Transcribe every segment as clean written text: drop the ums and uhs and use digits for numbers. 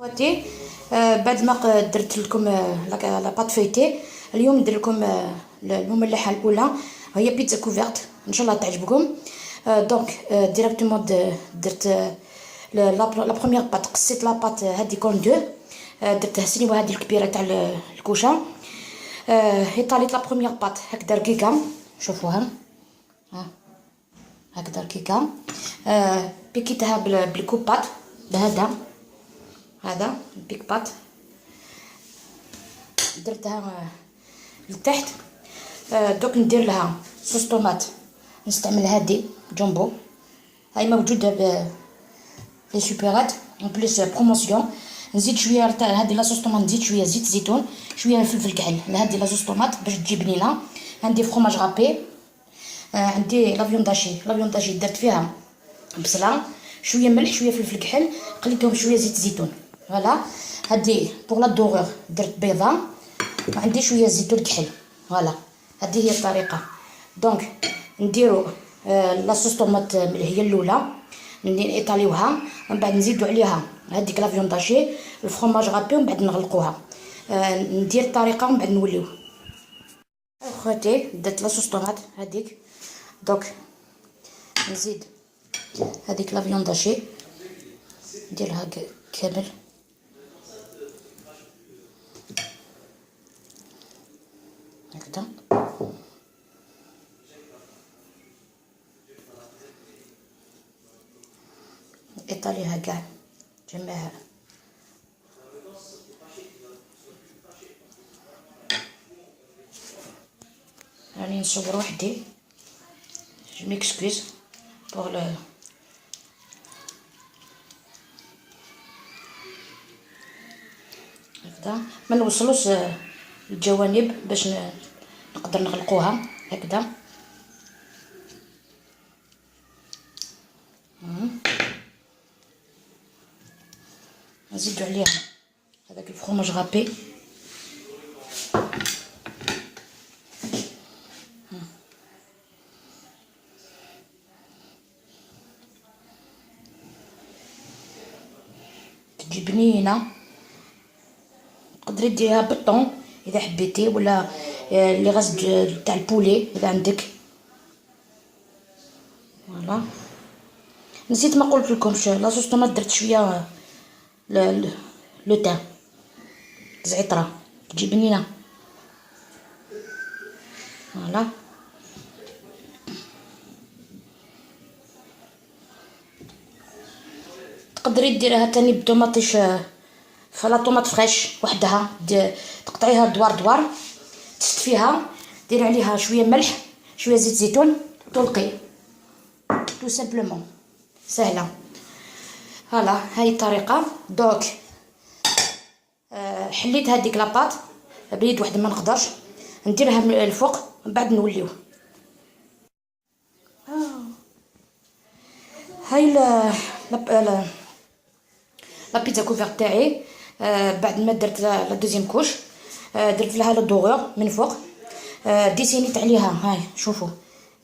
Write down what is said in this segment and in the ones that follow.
خواتي، بعد ما درت لكم la pâte feuilletée، اليوم ندير لكم المملحه الاولى، هي pizza couverte. ان شاء الله تعجبكم. donc directement درت la première pâte، قصيت la pâte هادي en deux، درتها سنيوه هادي الكبيرة تاع الكوشه. étalيت la première pâte هكذا رقيقه، شوفوها ها هكذا رقيقه. Piquيتها بال coupe-pâte بهذا، هذا pique-pâte، درتها لتحت. دوك ندير لها sauce tomate، نستعمل هادي جامبو، هاي موجودة ب les supérettes، en plus promotion. نزيد شوية تاع هادي la sauce tomate، نزيد شوية زيت زيتون، شوية فلفل كحل لهادي la sauce tomate باش تجي بنينه. عندي fromage râpé، عندي la viande hachée. la viande hachée درت فيها بصله، شوية ملح، شوية فلفل كحل، قليتهم شوية زيت زيتون. voilà، هادي pour la dorure درت بيضه، وعندي شوية زيتون كحل. voilà، هذه هي الطريقه. donc نديرو la sauce tomate هي الاولى، étalيوها، ومن بعد نزيدو عليها هذيك la viande hachée، ال fromage râpé، ومن بعد نغلقوها. ندير الطريقة ومن بعد نوليو. اخواتي، درت la sauce tomate هذيك، donc نزيد هذيك la viande hachée، نديرها كامل هكذا. étalيها كاع جمعها. راني نصور وحدي، je m'excuse pour le هكذا. ما نوصلوش الجوانب باش نقدر نغلقوها هكذا. نزيدو عليها هذاك ال fromage râpé. تجي بنينه. تقدري ديريها بال thon اذا حبيتي، ولا les restes تاع ال poulet اذا عندك. voilà، نسيت ما قلت لكمش، la sauce tomate درت شوية le thym، زعتره، تجي بنينه. voilà، تقدري ديريها تاني بطوماطيش، ف la tomate fraîche وحدها، تقطعيها دوار دوار، تستفيها، ديري عليها شوية ملح، شوية زيت زيتون، طلقي tout simplement، سهله. voilà، هاي الطريقه. donc حليت هذيك la pâte بيد واحدة ما نقدرش نديرها من الفوق، من بعد نوليو. هاي la pizza couverte تاعي، بعد ما درت la deuxième couche، درت لها la dorure من فوق، dessinيت عليها. هاي شوفوا،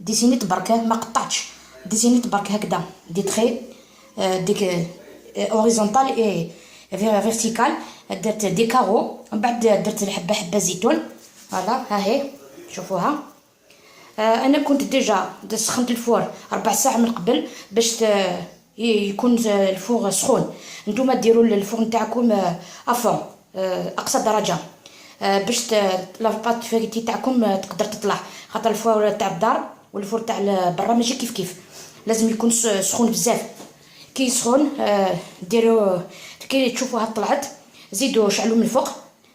dessinيت برك، ما قطعتش، dessinيت برك هكذا des traits ديك horizontal et vertical، درت des carreaux، ومن بعد درت حبه حبه زيتون. voilà، ها هي شوفوها. انا كنت déjà سخنت ال four ربع ساعة من قبل باش يكون ال four سخون. نتوما ديروا ال four نتاعكم à fond، اقصى درجه، باش la pâte feuilletée تاعكم تقدر تطلع، خاطر ال four تاع الدار وال four تاع برا ماشي كيف كيف، لازم يكون سخون بزاف. كي يسخن ديروا، كي تشوفوها طلعت زيدوا شعلوا من الفوق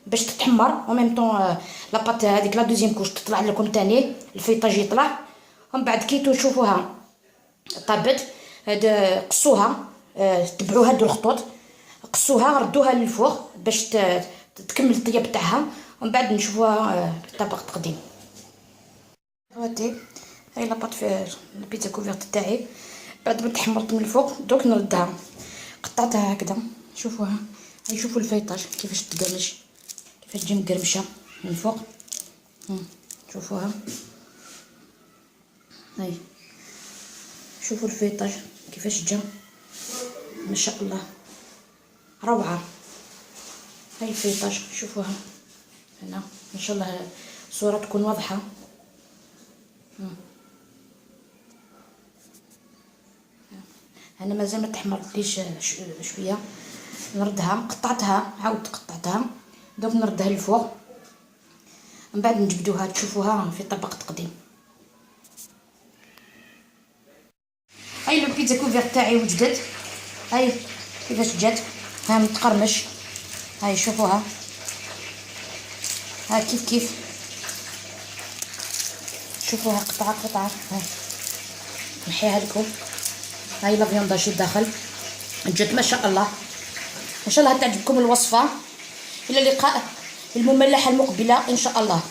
باش تتحمر en même temps la pâte هذيك la deuxième couche تطلع لكم تاني، ال feuilletage يطلع. ومن بعد كي تشوفوها طابت قصوها، تبعوا هادو الخطوط. قصوها، ردوها لل four باش تكمل الطياب تاعها، ومن بعد نشوفوها في طبق التقديم. خواتي، هاي la pâte في البيتزا couverte تاعي بعد ما تحمرت من الفوق. دوك نردها، قطعتها هكذا، شوفوها هاي، شوفوا ال feuilletage كيفاش تقرمش، كيفاش تجي مقرمشه من فوق. شوفوها هاي، شوفوا ال feuilletage كيفاش جا، ما شاء الله روعه. هاي ال feuilletage، شوفوها هنا، ان شاء الله الصورة تكون واضحه. انا مازال ما تحمرتليش شويه، نردها، قطعتها، عاود قطعتها، دوك نردها للفوق، من بعد نجبدوها تشوفوها في طبق تقديم. هاي la pizza couverte تاعي وجدت، هاي كيفاش جات، ها متقرمش، هاي شوفوها، ها كيف كيف، شوفوها قطعه قطعه، هاي نحيها لكم. هاي la viande hachée داخل، جات ما شاء الله. ان شاء الله تعجبكم الوصفه. الى اللقاء المملحه المقبلة ان شاء الله.